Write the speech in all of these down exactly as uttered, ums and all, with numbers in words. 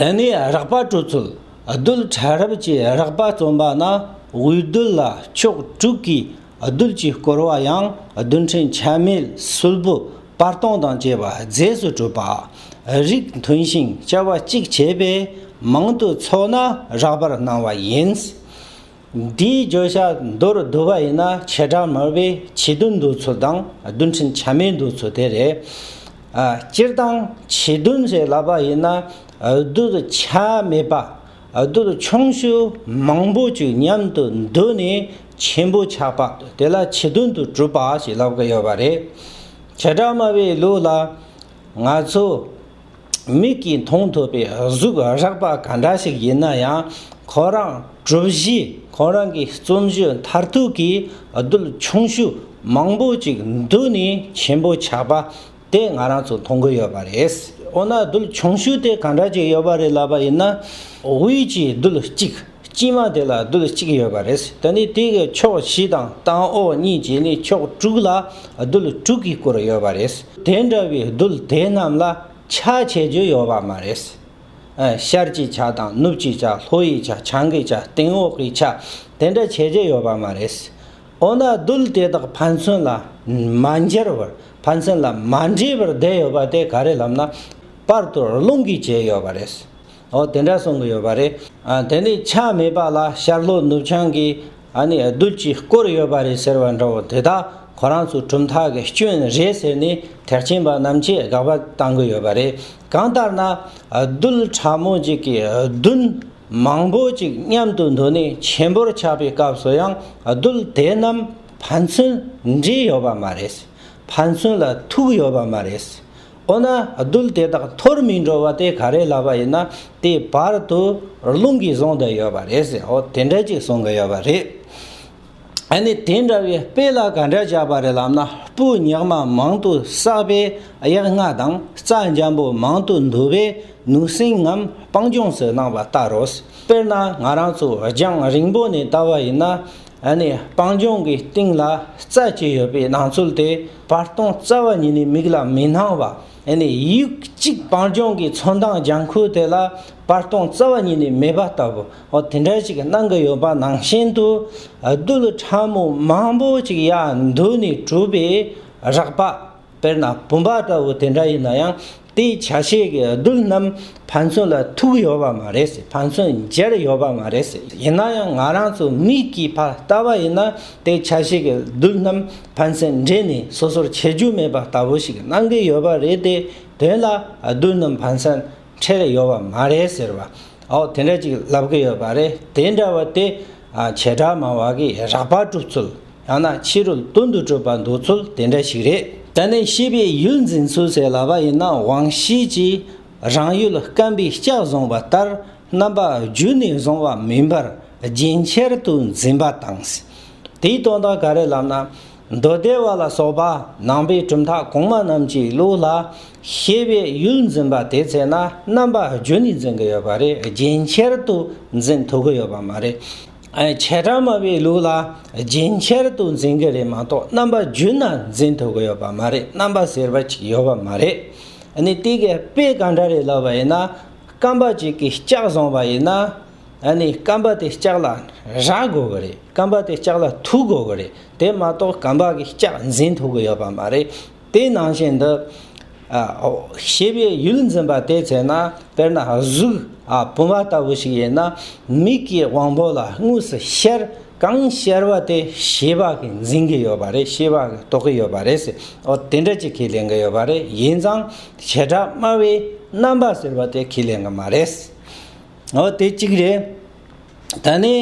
དེ་ནས་རགས་པ་གྲུབ་ཚུལ། རྡུལ་ཕྲ་རབ་ཀྱི་རགས་པ་རྩོམ་པ་ན། དབུས་རྡུལ་ལ་ཕྱོགས་དྲུག་གི་རྡུལ་གྱིས་བསྐོར་བ་ཡང་། རྡུལ་ཕྲན་ཆ་མེད་སུལ་པོ་བར་སྟོང་དང་བཅས་པ་རྫས་སུ་གྲུབ་པ། རིགས་མཐུན་ཞིང་བྱ་བ་གཅིག་བྱས་པས། མང་དུ་ཚོགས་ན་རགས་པར་སྣང་བ་ཡིན། འདིའི་བརྗོད་བྱ་མདོར་བསྡུ་བ་ཡིན་ན། བྱེ་བྲག་སྨྲ་བའི་ཆེས་བདུན་འདོད་ཚུལ་དང་རྡུལ་ཕྲན་ཆ་མེད་འདོད་ཚུལ་དེ་རེད། ཨ། སྤྱིར་བཏང་ཆེས་བདུན་ཞེས་ལབ་པ་ཡིན་ན། རྡུལ་ཆ་མེད་པ། རྡུལ་ཆུང་ཤོས་མང་པོ་ཅིག་མཉམ་དུ་འདུས་ནས་ཆེན་པོ་ཆགས་པ་དེ་ལ་ཆེས་བདུན་དུ་གྲུབ་པ་ཞེས་ལབ་ཀྱི་ཡོད་པ་རེད། བྱེ་བྲག་སྨྲ་བའི་ལུགས་ལ། ང་ཚོ་མིག་གིས་མཐོང་ཐུབ་པའི་གཟུགས་རགས་པ་ག་འདྲ་ཞིག་ཡིན་ན་ཡང་། ཁོ་རང་གྲུབ་གཞི། ཁོ་རང་གི་རྩོམ་གཞི་མཐར་ཐུག་གི་རྡུལ་ཆུང་ཤོས་མང་པོ་ཅིག་འདུས་ནས་ཆེན་པོ་ཆགས་པ་དེ་ང་རང་ཚོ་མཐོང་གི་ཡོད་པ་རེད། འོ་ན་རྡུལ་ཆུང་ཤོས་དེ་ག་འདྲ་ཅིག་ཡོད་པ་རེད་ལབ་པ་ཡིན་ན། དབུས་ཀྱི་རྡུལ་གཅིག་དཀྱིལ་མ་དེ་ལ་རྡུལ་གཅིག་ཡོད་པ་རེད། དེ་ནས་དེ་གི་ཕྱོགས་བཞི་དང་སྟེང་འོག་གཉིས་བྱས་ནས་ཕྱོགས་དྲུག་ལ་རྡུལ་དྲུག་གིས་བསྐོར་ཡོད་པ་རེད། དེ་འདྲ་བའི་རྡུལ་དེ་རྣམས་ལ་ཆ་བྱེད་རྒྱུ་ཡོད་པ་མ་རེད། ཨ། ཤར་གྱི་ཆ་དང་ནུབ་ཀྱི་ཆ། ལྷོ་ཡི་ཆ། བྱང་གི་ཆ། སྟེང་འོག་གི་ཆ། དེ་འདྲ་བྱེད་རྒྱུ་ཡོད་པ་མ་རེད། འོ་ན་རྡུལ་དེ་དག་ཕན་ཚུན་ལ་མ་འབྱར་བར། ཕན་ཚུན་ལ་མ་འདྲེས་པར་བསྡད་ཡོད་པ་དེ་ག་རེ་ལབ་ན། བར་དུ་རླུང་གིས་བྱས་ཡོད་པ་རེད། འོ་དེ་འདྲ་གསུང་གི་ཡོད་པ་རེད། ཨ། དེ་ནས་ཆ་མེད་པ་ལ་ཤར་ལྷོ་ནུབ་བྱང་གི། ཨ་ནི་རྡུལ་གྱིས་བསྐོར་ཡོད་པ་རེད་ཟེར་བ་འདྲ་བོ་དེ་དག་ཁོ་རང་ཚོའི་གྲུབ་མཐའ་གི་སྐྱོན་རེད་ཟེར་ནས་ཐེག་ཆེན་པ་རྣམས་ཀྱིས་དགག་པ་བཏང་གི་ཡོད་པ་རེད། གང་ལྟར་ན་རྡུལ་ཕྲ་མོ་གཅིག་གི་རྡུལ་མང་པོ་ཅིག་མཉམ་དུ་འདུས་ནས་ཆེན་པོར་ཆགས་པའི་སྐབས་སུ་ཡང་རྡུལ་དེ་རྣམས་ཕན་ཚུན་འདྲེས་ཡོད་པ་མ་རེད། ཕན་ཚུན་ལ་ཐུག་ཡོད་པ་མ་རེད། འོ་ན་རྡུལ་དེ་དག་འཐོར་མི་འགྲོ་བ་དེ་ག་རེ་ལབ་པ་ཡིན་ན། དེ་བར་དུ་རླུང་གིས་བཟུང་བསྡད་ཡོད་པ་རེད་ཟེར། འོ་དེ་འདྲ་ཅིག་གསུང་གི་ཡོད་པ་རེད། ཨ་ནི་དེ་འདྲ་བའི་དཔེ་ལ་ག་འདྲ་བཞག་པ་རེད་ལབ་ན། སྤུ་ཉག་མ་མང་དུ་བསགས་པས་གཡག་རྔ་དང་། རྩྭ་འཇམ་པོ་མང་དུ་འདུས་པས་ནུས་སྲིན་རྣམས་སྤང་ལྗོངས་སུ་སྣང་བ་ལྟར་རོ། དཔེར་ན་ང་རང་ཚོ་རྒྱང་རིང་པོ་ནས་བལྟ་བ་ཡིན་ན། ཨ་ནི་སྤང་ལྗོངས་ཀྱི་སྟེང་ལ་རྩྭ་ཅིག་ཡོད་པའི་སྣང་ཚུལ་དེ་བར་སྟོང་རྩ་བ་ཉིད་ནས་མིག་ལ་མི་སྣང་བ། ཨ་ནི་ཡུག་གཅིག་སྤང་ལྗོངས་ཀྱི་ཚོན་མདངས་ལྗང་ཁུ་དེ་ལ་བར་སྟོང་རྩ་བ་ཉིད་ནས་མེད་པ་ལྟ་བུ། འོ་དེ་འདྲ་ཞིག་སྣང་གི་ཡོད་པ་ནང་བཞིན་དུ། རྡུལ་ཕྲ་མོ་མང་པོ་ཅིག་ཡར་འདུས་ནས་གྲུབ་པའི་རགས་པ། དཔེར་ན་བུམ་པ་ལྟ་བུ་དེ་འདྲ་ཡིན་ན་ཡང་། དེའི་ཆ་ཤས་ཀྱི་རྡུལ་རྣམས་ཕན་ཚུན་ལ་ཐུག་ཡོད་པ་མ་རེད། ཕན་ཚུན་འབྱར་ཡོད་པ་མ་རེད། ཡིན་ན་ཡང་ང་རང་ཚོ་མིག་གིས་ཕར་ལྟ་བ་ཡིན་ན། དེའི་ཆ་ཤས་ཀྱི་རྡུལ་རྣམས་ཕན་ཚུན་འདྲེས་ནས་སོ་སོར་ཕྱེ་རྒྱུ་མེད་པ་ལྟ་བུ་ཞིག་སྣང་གི་ཡོད་པ་རེད་དེ། དོན་ལ་རྡུལ་རྣམས་ཕན་ཚུན་འཕྲད་ཡོད་པ་མ་རེད་ཟེར་བ། འོ་དེ་འདྲ་ཅིག་ལབ་ཀྱི་ཡོད་པ་རེད། དེ་འདྲ་བ་དེ། ཨ། བྱེ་བྲག་སྨྲ་བ་གི་རགས་པ་གྲུབ་ཚུལ། ཡང་ན་ཕྱི་རོལ་དོན་དུ་གྲུབ་པ་འདོད་ཚུལ་དེ་འདྲ་ཞིག་རེད། ད་ནི་ཤེས་པའི་ཡུལ་འཛིན་ཚུལ་ཟེར་ལབ་པ་ཡིན་ན། དབང་ཤེས་ཀྱིས་རང་ཡུལ་སྐམ་པའི་ལྕགས་བཟུང་བ་ལྟར། རྣམ་པ་བརྒྱུད་ནས་བཟུང་བ་མིན་པར་རྒྱུན་ཆད་དུ་འཛིན་པ་དང་། དེའི་དོན་དག་ག་རེ་ལབ་ན། མདོ་སྡེ་པ་ལ་སོགས་པ་ནང་པའི་གྲུབ་མཐའ་གོང་མ་རྣམས་ཀྱི་ལུགས་ལ། ཤེས་པའི་ཡུལ་འཛིན་པ་དེ་ཚེ་ན་རྣམ་པ་བརྒྱུད་ནས་འཛིན་གྱི་ཡོད་པ་རེད། རྒྱུན་ཆད་དུ་འཛིན་ཐུབ་ཀྱི་ཡོད་པ་མ་རེད། ཨ། བྱེ་བྲག་སྨྲ་བའི་ལུགས་ལ་རྒྱུན་ཆད་དུ་འཛིན་གྱི་རེད་མ་གཏོགས། རྣམ་པ་བརྒྱུད་ནས་འཛིན་ཐུབ་ཀྱི་ཡོད་པ་མ་རེད། རྣམ་པ་ཟེར་བ་ཅིག་ཡོད་པ་མ་རེད། ཨ་ནི་དེ་གའི་དཔེ་ག་འདྲ་རེད་ལབ་པ་ཡིན་ན། སྐམ་པ་ཅིག་གིས་ལྕགས་བཟུང་བ་ཡིན་ན། ཨ་ནི་སྐམ་པ་དེ་ལྕགས་ལ་རག་དགོས་ཀྱི་རེད། སྐམ་པ་དེ་ལྕགས་ལ་ཐུག་དགོས་ཀྱི་རེད། དེ་མ་གཏོགས་སྐམ་པ་གིས་ལྕགས་འཛིན་ཐུབ་ཀྱི་ཡོད་པ་མ་རེད། དེ་ནང་བཞིན་དུ། ཨ། ཤེས་པའི་ཡུལ་འཛིན་པ་དེ་ཚེ་ན། དཔེར་ན་གཟུགས། ཨ། བུམ་པ་ལྟ་བུ་ཞིག་ཡིན་ན། མིག་གི་དབང་པོ་ལ་དངོས་སུ་ཤར། གང་ཤར་བ་དེ་ཤེས་པ་གིས་འཛིན་གྱི་ཡོད་པ་རེད། ཤེས་པ་གིས་རྟོགས་ཀྱི་ཡོད་པ་རེད་ཟེར། འོ་དེ་འདྲ་ཅིག་ཁས་ལེན་གྱི་ཡོད་པ་རེད། ཡིན་ཙང་བྱེ་བྲག་སྨྲ་བའི་རྣམ་པ་ཟེར་བ་དེ་ཁས་ལེན་གྱི་མ་རེད། འོ་དེ་གཅིག་རེད། ད་ནི་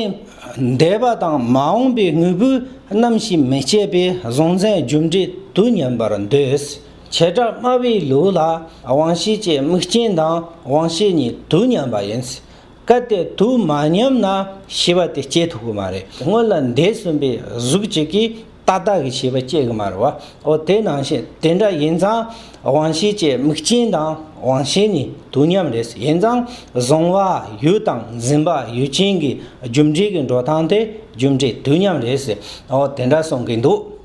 འདས་པ་དང་མ་འོངས་པའི་དངོས་པོའི་རྣམ་ཤེས་མི་སྐྱེད་པས་གཟུང་འཛིན་རྒྱུ་འབྲས་དུས་མཉམ་པར་འདོད། བྱེ་བྲག་སྨྲ་བའི་ལུགས་ལ་དབང་ཤེས་ཀྱི་དམིགས་རྐྱེན་དང་དབང་ཤེས་གཉིས་དུས་མཉམ་པ་ཡིན། གལ་ཏེ་དུས་མ་མཉམ་ན་ཤེས་པ་དེ་སྐྱེ་ཐུབ་ཀྱི་མ་རེད། སྔོན་ལ་འདས་ཟིན་པའི་གཟུགས་གཅིག་གིས་ཏག་ཏག་གི་ཤེས་པ་སྐྱེ་གི་མ་རེད་བ། འོ་དེ་ནང་བཞིན་དེ་འདྲ་ཡིན་ཙང་། དབང་ཤེས་ཀྱི་དམིགས་རྐྱེན་དང་དབང་ཤེས་གཉིས་དུས་མཉམ་རེད། ཡིན་ཙང་གཟུང་བ་ཡུལ་དང་འཛིན་པ་ཡུལ་ཅན་གྱི་རྒྱུ་འབྲས་ཀྱི་འགྲོ་སྟངས་དེ་རྒྱུ་འབྲས་དུས་མཉམ་རེད། འོ་དེ་འདྲ་གསུང་གི་འདུག